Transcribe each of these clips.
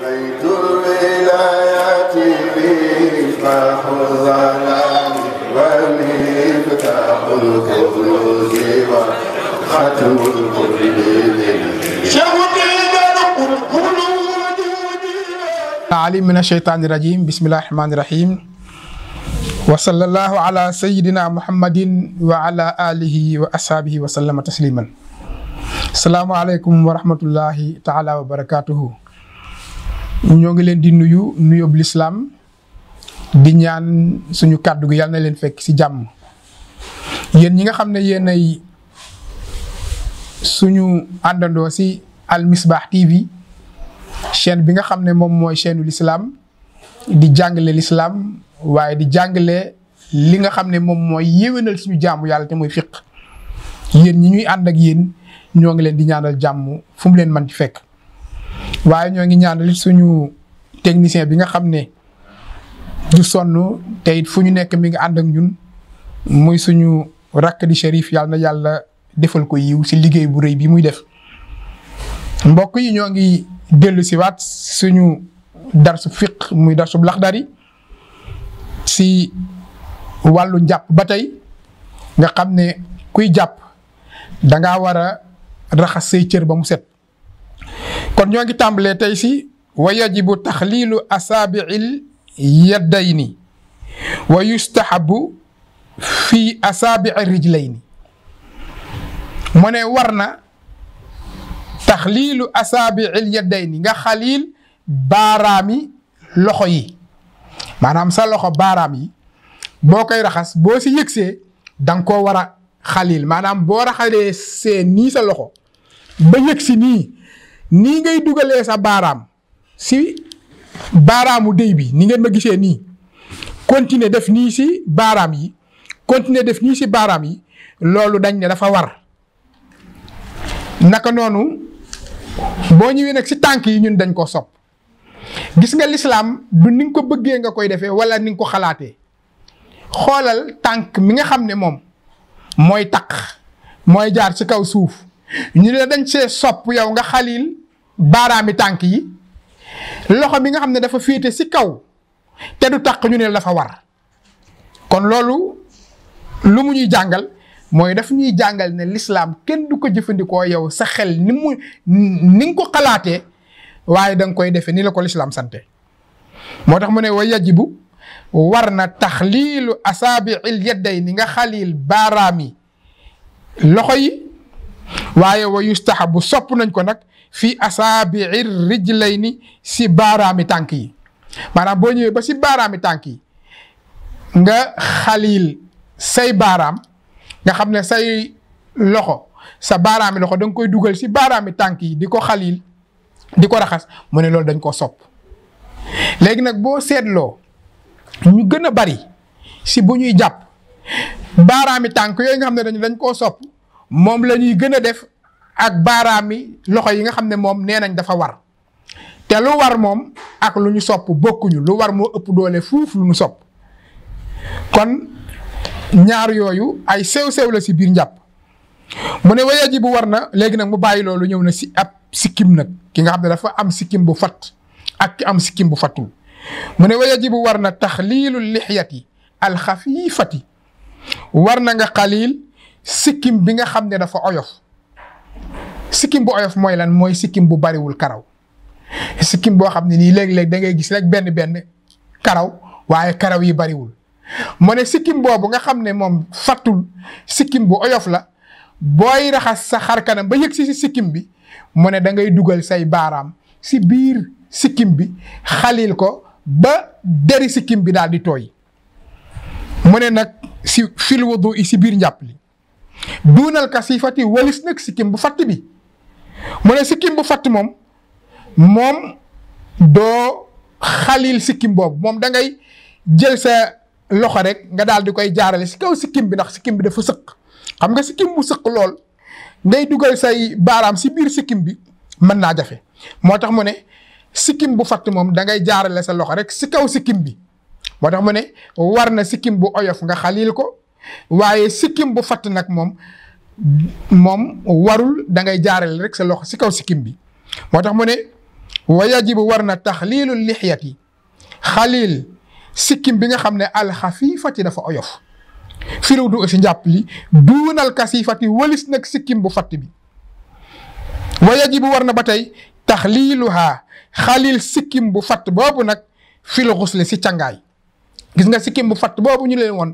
بيت الولايات مفتاح الظلام ومفتاح الكنوز وختم الكل عليم من الشيطان الرجيم بسم الله الرحمن الرحيم وصلى الله على سيدنا محمد وعلى آله وأصحابه وسلم تسليما. السلام عليكم ورحمة الله تعالى وبركاته. ñoo ngi leen di nuyu nuyoob lislaam di ñaan suñu kàddu gi yàlla na leen fekk ci jàmm. yéen ñi nga xam ne yéenay suñu àndandoo ci Al Misbah TV chaîne bi nga xam ne moom mooy chaîne l'islam di jàngale l'islam waaye di jàngale li nga xam ne moom mooy yéwénal suñu jaamu yàlla te mooy fiq. yéen ñi ñuy ànd ak yéen ñoo ngi leen di ñaanal jàmm fu mu leen mën ci fekk. waaye ñoo ngi ñaanal suñu technicien bi nga xam ne du sonn te it fu ñu nekk mi ngi ànd ak ñun muy suñu rakk di Chérif yàlla na yàlla defal ko yiw ci liggéey bu rëy bi muy def. mbokk yi ñoo ngi dellu si waat suñu darsu fiq muy darsu Laxdari si wàllu njàpp ba tey nga xam ne kuy jàpp dangaa war a raxas say cër ba mu set. kon ñoo ngi tàmbalee tey si wa yajibu taxliilu asaabi'il yaddayni wa yustahabu fi asaabi'i rijlayni mu ne war na taxliilu asaabi'il yaddayni nga xaliil baaraami loxo yi maanaam sa loxo baaraam yi boo koy raxas boo si yëgsee danga koo war a xaliil maanaam boo raxalee see nii sa loxo ba yëg si nii ngay dugalee sa baaraam si baaraamu déy bi ni ngeen ma gisee nii continuer def nii si baaraam yi continuer def nii si baaraam yi loolu dañ ne dafa war. naka noonu boo ñëwee nag si tànk yi ñun dañ ko sopp gis nga lislaam du ni nga ko bëggee nga koy defee wala ni nga ko xalaatee xoolal tànk mi nga xam ne moom mooy taq mooy jaar ci kaw suuf ñu ne dañ see sopp yow nga xaliil baaraami tànk yi loxo mi nga xam ne dafa féete ci kaw te du taq ñu ne dafa war. kon loolu lu mu ñuy jàngal mooy daf ñuy jàngal ne lislaam kenn du ko jëfandikoo yow sa xel ni nga ko xalaatee waaye da nga koy defee ni la ko lislaam sante. moo tax mu ne wa yajibu war na taxliilu asaabi'il yaddayni nga xaliil baaraami loxo yi waaye wa yustahabu sopp nañ ko nag fii asaabi'ir rijlayni si baaraami tànk yi maanaam boo ñëwee ba si baaraami tànk yi nga xaliil say baaraam nga xam ne say loxo sa baaraami loxo da nga koy dugal si baaraami tànk yi di ko xaliil di ko raxas mu ne loolu dañ koo sopp. léegi nag boo seetloo ñu gën a bari si bu ñuy jàpp baaraami tànk yooyu nga xam ne dañ koo sopp moom la ñuy gën a def ak baaraami loxo yi nga xam ne moom nee nañ dafa war te lu war moom ak lu ñu sopp bokkuñu lu war moo ëpp doole fuuf lu ñu sopp. kon ñaar yooyu ay sew-sew la si biir njàpp mu ne wa yajibu war na léegi nag mu bàyyi loolu ñëw na si ab sikkim nag ki nga xam ne dafa am sikkim bu fat ak ki am sikkim bu fattul mu ne wa yajibu war na taxliilu lixyati alxafiifati war na nga xaliil sikkim bi nga xam ne dafa oyof. sikkim bu oyof mooy lan mooy sikkim bu bariwul karaw sikkim boo xam ne nii léeg-léeg da ngay gis rek benn karaw waaye karaw yi bariwul. mu ne sikkim boobu nga xam ne moom fattul sikkim bu oyof la booy raxas sa xar kanam ba yëg si sikkim bi mu ne da ngay dugal say baaraam si biir sikkim bi xaliil ko ba deri sikkim bi daal di tooy. mu ne nag si fil wudu i si biir njàpp li duunal kasifati walis nag sikkim bu fatt bi mu ne sikkim bu fatt moom doo xaliil sikkim boobu moom da ngay jël sa loxo rek nga daal di koy jaarale si kaw sikkim bi ndax sikkim bi dafa sëq xam nga sikkim bu sëq lool ngay dugal say baaraam si biir sikkim bi mën naa jafe. moo tax mu ne sikkim bu fatt moom da ngay jaarale sa loxo rek si kaw sikkim bi moo tax mu ne war na sikkim bu oyof nga xaliil ko waaye sikkim bu fatt nag moom warul da ngay jaarale rek sa loxo si kaw sikkim bi moo tax mu ne wa yajibu war na taxliilu lixyati xaliil sikkim bi nga xam ne alxafiifati dafa oyof firiw du si njàpp li duunal kasifati walis nag sikkim bu fatt bi wa yajibu war na ba tey taxliiluhaa xaliil sikkim bu fatt boobu nag fil xusli si cangaay gis nga sikkim bu fatt boobu ñu leen woon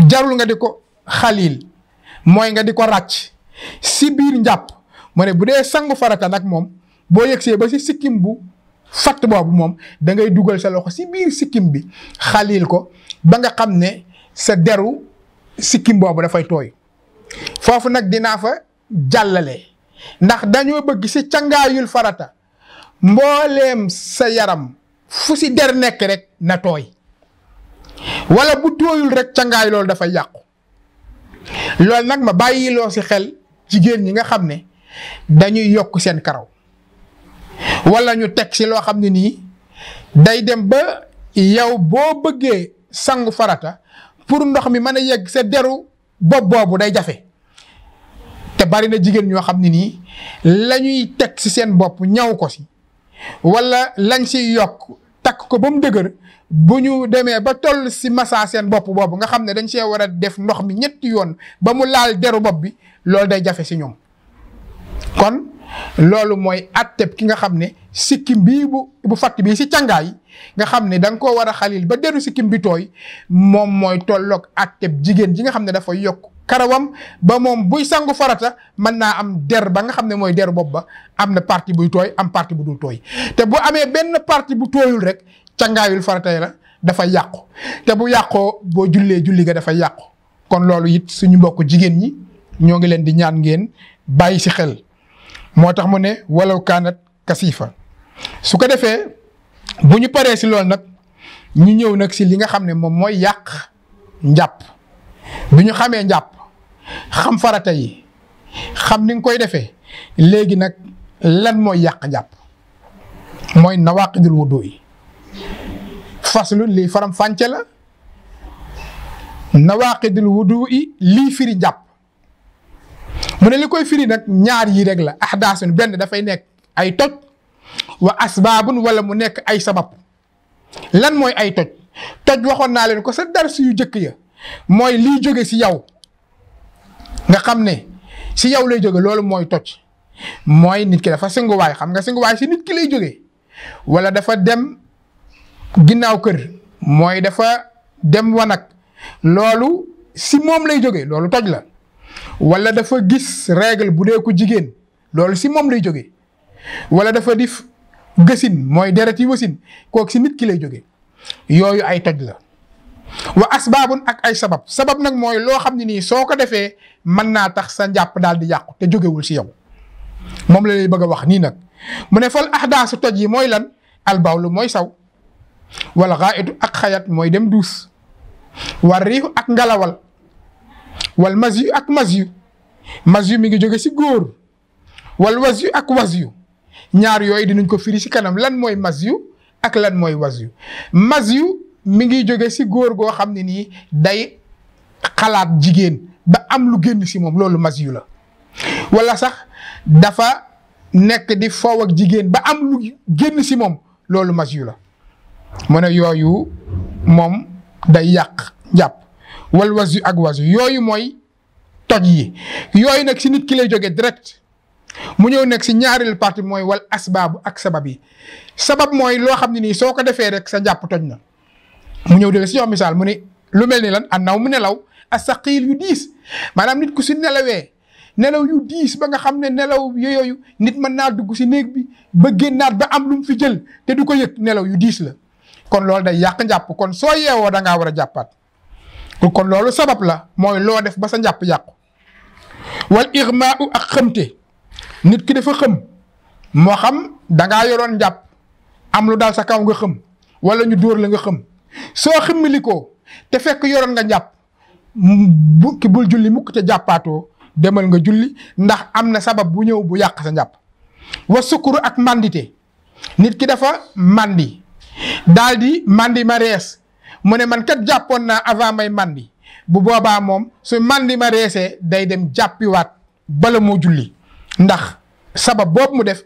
jarul nga di ko xaliil mooy nga di ko ràcc si biir njàpp mu ne bu dee sangu farata nag moom boo yegsee ba si sikkim bu fatt boobu moom da ngay dugal sa loxo si biir sikkim bi xaliil ko ba nga xam ne sa deru sikkim boobu dafay tooy foofu nag dinaa fa jàllale ndax dañoo bëgg si cangaayul farata mbooleem sa yaram fu si der nekk rek na tooy wala bu tooyul rek cangaay loolu dafay yàqu loolu nag ma bàyyiloo si xel jigéen ñi nga xam ne dañuy yokk seen karaw wala ñu teg si loo xam ne nii day dem ba yow boo bëggee sangu farata pour ndox mi mën a yegg sa deru bopp boobu day jafe te bari na jigéen ñoo xam ne nii la ñuy teg si seen bopp ñaw ko si wala lañ si yokk takk ko ba mu dëgër bu ñu demee ba toll si massa seen bopp boobu nga xam ne dañ see war a def ndox mi ñetti yoon ba mu laal deru bopp bi loolu day jafe si ñoom kon loolu mooy atteb ki nga xam ne sikkim bii bu fatt bii si cangaay nga xam ne da nga koo war a xalil ba deru sikkim bi tooy moom mooy tolloog atteb jigéen ji nga xam ne dafa yokk karawam ba moom buy sangu farata mën naa am der ba nga xam ne mooy deru bopp ba am na partie buy tooy am partie bu dul tooy te bu amee benn partie bu tooyul rek cangaayul farata la dafa yàqu te bu yàqoo boo jullee julli ga dafa yàqu kon loolu it suñu mbokk jigéen ñi ñoo ngi leen di ñaan ngeen bàyyi si xel moo tax mu ne walaw kaanat kasifa su ko defee bu ñu paree si loolu nag ñu ñëw nag si li nga xam ne moom mooy yàq njàpp bi ñu xamee njàpp xam farata yi xam ni nga koy defee léegi nag lan mooy yàq njàpp mooy nawaqidul wudu yi faslu lii faram fànce la nawaqidul wudu yi lii firi njàpp mu ne li koy firi nag ñaar yi rek la ahdaasun benn dafay nekk ay toj wa asbaabun wala mu nekk ay sabab lan mooy ay toj toj waxoon naa leen ko sa dars yu jëkk ya mooy liy jóge si yow nga xam ne si yow lay jóge loolu mooy toj mooy nit ki dafa singuwaay xam nga singuwaay si nit ki lay jóge wala dafa dem ginnaaw kër mooy dafa dem wanag loolu si moom lay jóge loolu toj la wala dafa gis règle bu dee ko jigéen loolu si moom lay jóge wala dafa dif gësin mooy deret yi wasin kooku si nit ki lay jóge yooyu ay toj la wa asbaabun ak ay sabab nag mooy loo xam ne nii soo ko defee mën naa tax sa njàpp daal di yàqu te jógewul si yow moom la lay bëgg a wax nii nag mu ne fal ahdaasu toj yi mooy lan albawlu mooy saw wala xaayitu ak xayat mooy dem duus war riixu ak ngalawal wal masyu ak masyu mi ngi jóge si góor wal wasyu ak wasyu ñaar yooyu dinañ ko firi si kanam lan mooy masyu ak lan mooy masyu mi ngi jóge si góor goo xam ne nii day xalaat jigéen ba am lu génn si moom loolu masyu la wala sax dafa nekk di foow ak jigéen ba am lu génn si moom loolu masyu la mu ne yooyu moom day yàq njàpp wal wasyu ak wasyu yooyu mooy toj yi yooyu nag si nit ki lay jóge direct mu ñëw nekk si ñaareelu partie mooy wal asbaabu ak sabab yi sabab mooy loo xam ne nii soo ko defee rek sa njàpp toj na mu ñëw dégg si jox misaal mu ne lu mel ni lan annaw mu nelaw asaqiil yu diis maanaam nit ku si nelawee nelaw yu diis ba nga xam ne nelaw yooyu nit mën naa dugg si néeg bi ba génnaat ba am lu mu fi jël te du ko yëg nelaw yu diis la kon loolu day yàq njàpp kon soo yeewoo da ngaa war a jàppaat kon loolu sabab la mooy loo def ba sa njàpp yàqu wal irmaau ak xëmte nit ki dafa xëm moo xam dangaa yoroon njàpp am lu daal sa kaw nga xëm wala ñu dóor la nga xëm soo ximmilikoo te fekk yoroon nga njàpp bul julli mukk te jàppaatoo demal nga julli ndax am na sabab bu ñëw bu yàq sa njàpp wa sukuru ak mandité nit ki dafa mandi daal di mandi ma rees mu ne man kat jàppoon naa avant may mandi bu boobaa moom su mandi ma reesee day dem jàppiwaat bala moo julli ndax sabab boobu mu def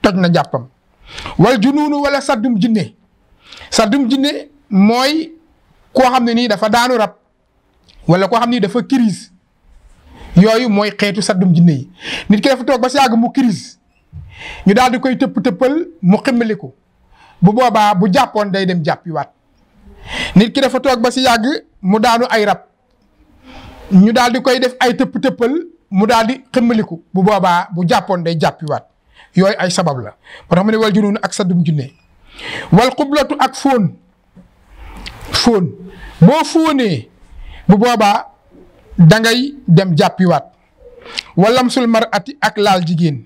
toj na jàppam wal junuunu wala saddum jinne mooy koo xam ne nii dafa daanu rab wala koo xam ni dafa crise yooyu mooy xeetu saddum jinne yi. nit ki dafa toog ba si yàgg mu crise ñu daal di koy tëppal mu ximmaliku bu boobaa bu jàppoon day dem jàppiwaat. nit ki dafa toog ba si yàgg mu daanu ay rab ñu daal di koy def ay tëppal mu daal di ximmaliku bu boobaa bu jàppoon day jàppiwaat yooyu ay sabab la. moo tax mu ne wal junuun ak saddum jinne wal xublatu ak fóon boo fóonee bu boobaa dangay dem jàppiwaat. walamsul mar'ati ak laal jigéen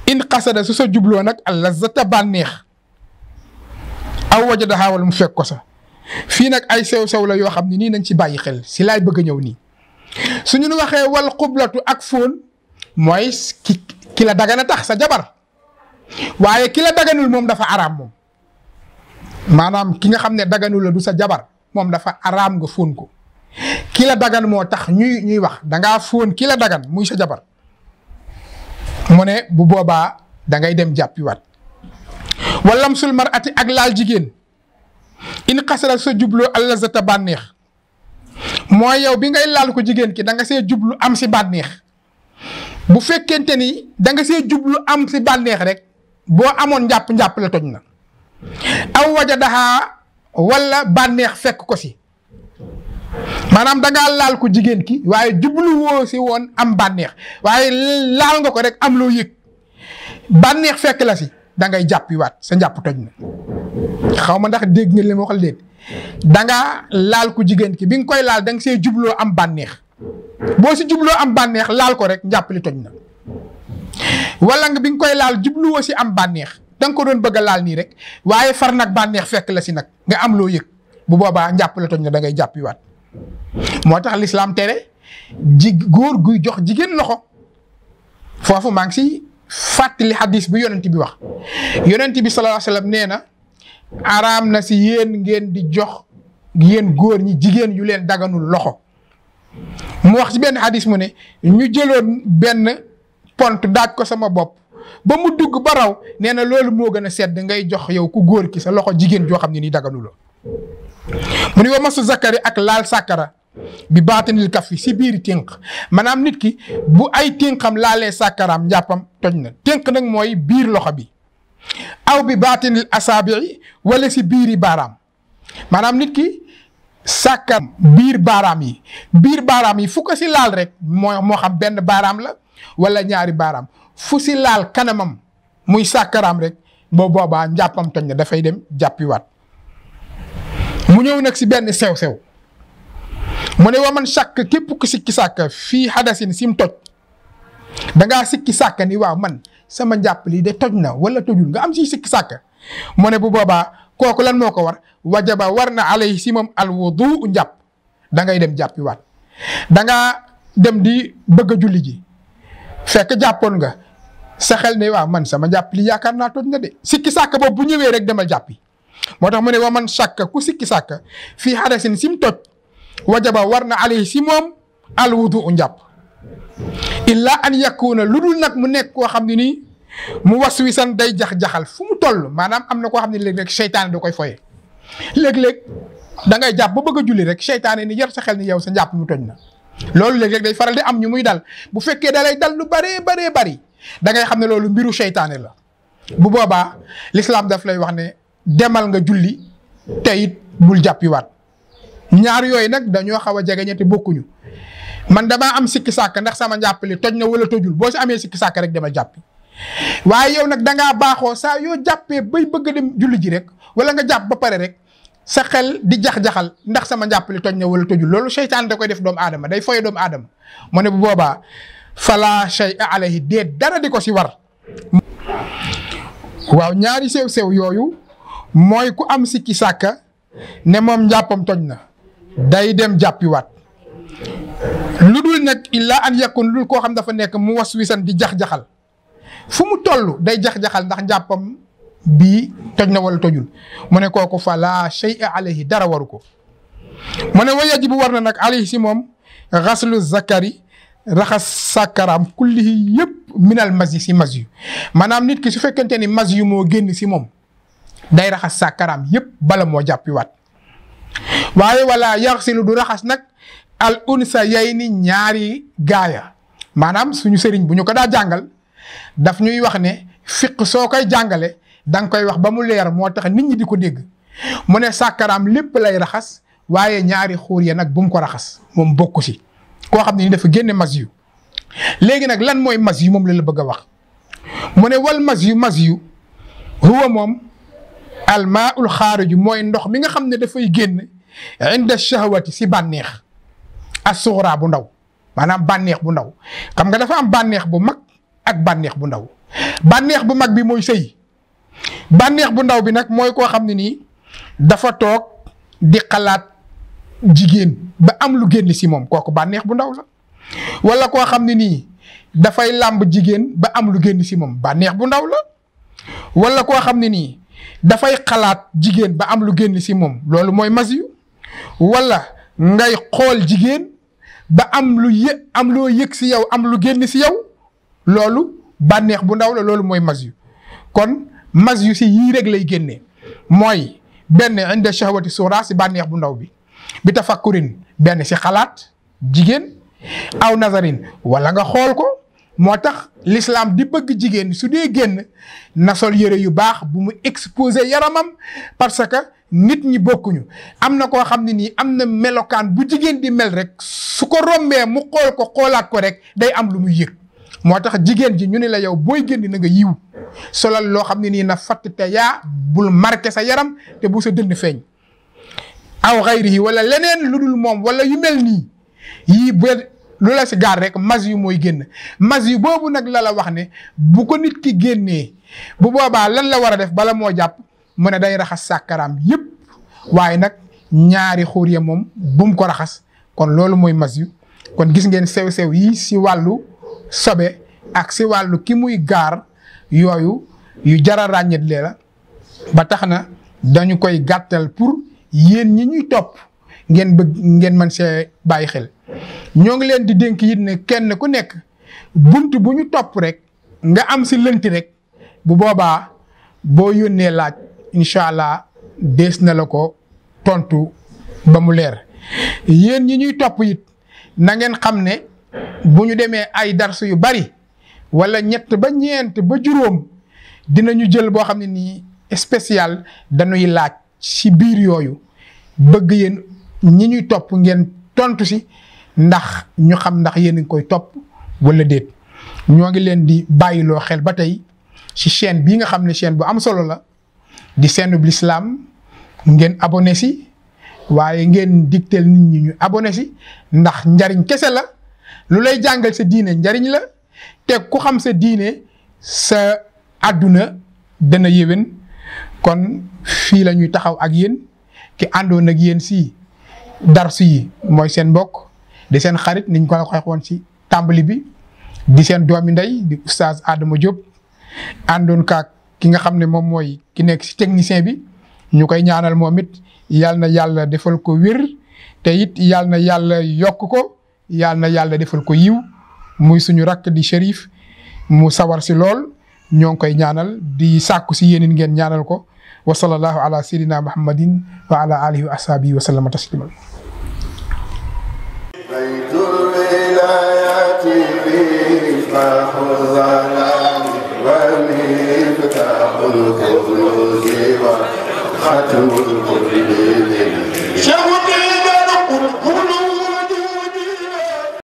in xasada su sa jubloo nag al lazata bànneex aw wajadaha wala mu fekk ko sa fii nag ay sew-sew la yoo xam ne nii nañ ci bàyyi xel si laay bëgg a ñëw nii suñu nu waxee wal xublatu ak fóon mooy ki la dagana tax sa jabar waaye ki la daganul moom dafa araam moom maanaam ki nga xam ne daganul la du sa jabar moom dafa araam nga fóon ko ki la dagan moo tax ñuy wax dangaa fóon ki la dagan muy sa jabar mu ne bu boobaa dangay dem jàppiwaat. walam sul mar'ati ak laal jigéen in xasara sa jubloo allazata bànneex mooy yow bi ngay laal ko jigéen ki da nga see jublu am si bànneex bu fekkente ni da nga see jublu am si bànneex rek boo amoon njàpp la toj na aw wajadaha wala bànneex fekk ko si maanaam da ngaa laal ko jigéen ki waaye jublu woo si woon am bànneex waaye laal nga ko rek am loo yëg bànneex fekk la si da ngay jàppiwaat sa njàpp toj na. xaw ma ndax dégg nga li ma waxal déet da ngaa laal ko jigéen ki bi nga koy laal da nga see jubloo am bànneex boo si jubloo am bànneex laal ko rek njàpp li toj na. wala nga bi nga koy laal jubluwoo si am bànneex da nga ko doon bëgg a laal nii rek waaye far nag bànneex fekk la si nag nga am loo yëg bu boobaa njàpp la toj na da ngay jàppiwaat. moo tax lislaam tere góor guy jox jigéen loxo foofu maa ngi si fàttali hadis bi yonent bi wax yonent bi sallallahu alayhi wasallam nee na araam na si yéen ngeen di jox yéen góor ñi jigéen yu leen daganul loxo. mu wax ci benn hadis mu ne ñu jëloon benn pont daaj ko sama bopp ba mu dugg ba raw nee na loolu moo gën a sedd ngay jox yow ku góor ki sa loxo jigéen joo xam ne nii daganuloo. mu ni wa masu zakari ak laal sàkkara bi baatinil kaf si biir tënk maanaam nit ki bu ay tënkam laalee sàkkaraam njàppam toj na tënk nag mooy biir loxo bi aw bi baatinil asaabi wala si biiri baaraam maanaam nit ki sàkkar biir baaraam yi fu ko si laal rek moo xam benn baaraam la wala ñaari baaraam fu si laal kanamam muy sàkkaraam rek boo boobaa njàppam toj na dafay dem jàppiwaat. mu ñëw nag si benn sew-sew mu ne wa man sàkk képp ku sikki sàkk fii hadasin sim toj dangaa sikki sàkk ni waaw man sama njàpp lii de toj na wala tojul nga am si sikki sàkk mu ne bu boobaa kooku lan moo ko war wajaba war na alayhi si moom al wudu njàpp da ngay dem jàppiwaat. dangaa dem di bëgg a julli ji fekk jàppoon nga sa xel ne waaw man sama njàpp li yaakaar naa toj na de sikki sàkk boobu bu ñëwee rek demal jàppi. moo tax mu ne wa man sàkk ku sikki sàkk fii hadasin sim toj wajaba war na alayhi si moom al wudu njàpp illa an yakuna lu dul nag mu nekk koo xam ne nii mu waswisan day jax-jaxal fu mu toll maanaam am na koo xam ne léeg-léeg seytaane da koy foye léeg-léeg da ngay jàpp ba bëgg a julli rek seytaane ni yar sa xel ni yow sa njàpp mu toj na loolu léeg-léeg day faral di am ñu muy dal bu fekkee da lay dal lu bëree bëri da ngay xam ne loolu mbiru seytaane la bu boobaa l'islam daf lay wax ne demal nga julli te it bul jàppiwaat ñaar yooyu nag dañoo xaw a jege ñetti bokkuñu man damaa am sikki sàkk ndax sama njàpp li toj na wala tojul boo si amee sikki sàkk rek demal jàppi waaye yow nag dangaa baaxoo saa yoo jàppee bay bëgg a dem julli ji rek wala nga jàpp ba pare rek sa xel di jax-jaxal ndax sama njàpp li toj na wala tojul loolu seytaan da koy def doomu aadama day foye doomu aadama mu ne bu boobaa fala shay'a alayhi déet dara di ko si war. waaw ñaari sew-sew yooyu mooy ku am sikki sàkka ne moom njàppam toj na day dem jàppiwaat lu dul nag illa an yakun lu dul koo xam dafa nekk mu waswisan di jax-jaxal fu mu toll day jax-jaxal ndax njàppam bii toj na wala tojul mu ne kooku fala shay'a alayhi dara waru ko mu ne wa yajibu war na nag alayhi si moom xaslu zakari raxas sàkkaraam kullihi yëpp minal mas yi si mas yu maanaam nit ki su fekkente ni mas yu moo génn si moom day raxas sàkkaraam yëpp bala moo jàppiwaat waaye wala yaxsilu du raxas nag al unsa yay ni ñaari gaaya maanaam suñu sëriñ bu ñu ko daa jàngal daf ñuy wax ne fiq soo koy jàngale da nga koy wax ba mu leer moo tax nit ñi di ko dégg mu ne sàkkaraam lépp lay raxas waaye ñaari xuur ya nag bu mu ko raxas moom bokku si koo xam ne ni dafa génne mas yu léegi nag lan mooy mas yu moom la bëgg a wax mu ne wal mas yu huwa moom almaaul xaariju mooy ndox mi nga xam ne dafay génn inda shahwati si bànneex as-sughra bu ndaw maanaam bànneex bu ndaw xam nga dafa am bànneex bu mag ak bànneex bu ndaw bànneex bu mag bi mooy sëy bànneex bu ndaw bi nag mooy koo xam ne nii dafa toog di xalaat jigéen ba am lu génn si moom kooku bànneex bu ndaw la wala koo xam ne nii dafay làmb jigéen ba am lu génn si moom bànneex bu ndaw la wala koo xam ne nii dafay xalaat jigéen ba am lu génn si moom loolu mooy mas yu wala ngay xool jigéen ba am loo yëg si yow am lu génn si yow loolu bànneex bu ndaw la loolu mooy mas yu kon mas yu si yii rek lay génnee mooy benn inda shahwati sughra si bànneex bu ndaw bi tafakkurin benn si xalaat jigéen aw nazarin wala nga xool ko moo tax l'islam di bëgg jigéen su dee génn na sol yëre yu baax bu mu exposer yaramam parce que nit ñi bokkuñu am na koo xam ne nii am na melokaan bu jigéen di mel rek su ko rombee mu xool ko xoolaat ko rek day am lu muy yëg moo tax jigéen ji ñu ne la yow booy génn na nga yiw solal loo xam ne nii na fatt te yaa bul marqué sa yaram te bu sa dënn feeñ aw xayrihi wala leneen lu dul moom wala yu mel nii yii bu lu la si gaar rek mas yu mooy génn mas yu boobu nag la wax ne bu ko nit ki génnee bu boobaa lan la war a def bala moo jàpp mu ne day raxas sàkkaraam yëpp waaye nag ñaari xuur ya moom bum ko raxas kon loolu mooy mas yu kon gis ngeen sew-sew yi si wàllu sobe ak si wàllu ki muy gaar yooyu yu jara ràññet lee la ba tax na dañu koy gàttal pour yéen ñi ñuy topp ngeen bëgg ngeen mën see bàyyi xel ñoo ngi leen di dénk it ne kenn ku nekk bunt bu ñu topp rek nga am si lënt rek bu boobaa boo yónnee laaj incha allah dees na la ko tontu ba mu leer yéen ñi ñuy topp it na ngeen xam ne bu ñu demee ay darsu yu bari wala ñett ba ñeent ba juróom dinañu jël boo xam ne nii spécial dañuy laaj si biir yooyu bëgg yéen ñi ñuy topp ngeen tontu si ndax ñu xam ndax yéen a ngi koy topp wala déet ñoo ngi leen di bàyyiloo xel ba tey ci chaîne bii nga xam ne chaîne bu am solo la di chaîne bu l'islam ngeen abonné si waaye ngeen digteel nit ñi ñu abonné si ndax njariñ kese la lu lay jàngal sa diine njariñ la te ku xam sa diine sa àdduna dana yéwén kon fii la ñuy taxaw ak yéen ki àndoon ak yéen si darsu yi mooy seen mbokk di seen xarit niñ ko waxoon ci tàmbali bi di seen doomi ndey di oustaz Adama Diop àndoon kaak ki nga xam ne moom mooy ki nekk ci technicien bi ñu koy ñaanal moom it yal na yàlla defal ko wér te it yal na yàlla yokk ko yal na yàlla defal ko yiw muy suñu rakk di Chérif mu sawar si lool ñoo ngi koy ñaanal di sàkku si yéen ngeen ñaanal ko wa sallallahu ala sayyidina muhammadin wa ala alihi wa ashabihi wa sallama tasliman ختم القلوب